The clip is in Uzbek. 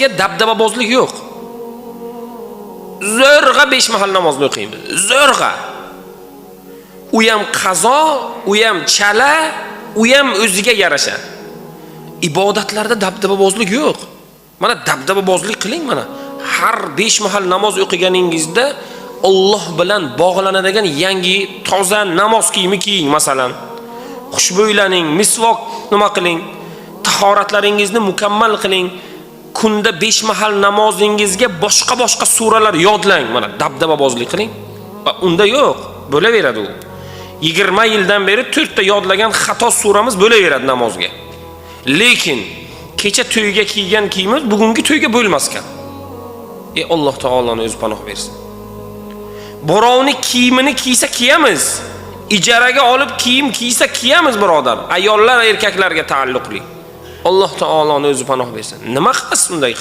Namozga dabdababozlik yo'q. Zo'rg'a 5 mahal namozni o'qiymiz. Zo'rg'a. U ham qazo, u ham chala, u ham o'ziga yarasha. Ibodatlarda dabdababozlik yo'q. Mana dabdababozlik qiling mana. Har 5 mahal namoz o'qiganingizda Alloh bilan bog'lanadigan yangi toza namoz kiyimi kiying masalan. Xushbo'ylaning, misvok nima qiling, tahoratlaringizni mukammal qiling. Kunda 5 mahal namozingizga boshqa-boshqa suralar yodlang. Mana dabdababozlik qiling. Va unda yo'q, bo'laveradi u. 20 yildan beri 4 ta yodlagan xato suramiz bo'laveradi namozga. Lekin kecha to'yga kiygan kiyimimiz bugungi to'yga bo'lmas ekan. Alloh taoloni o'zi panoh bersin. Birovni kiyimini kiysa kiyamiz. Ijaraga olib kiyim kiysa kiyamiz, birodar. Ayollar erkaklarga taalluqli. Alloh taoloni o'zi panoh bersin. Nima qilasiz bunday?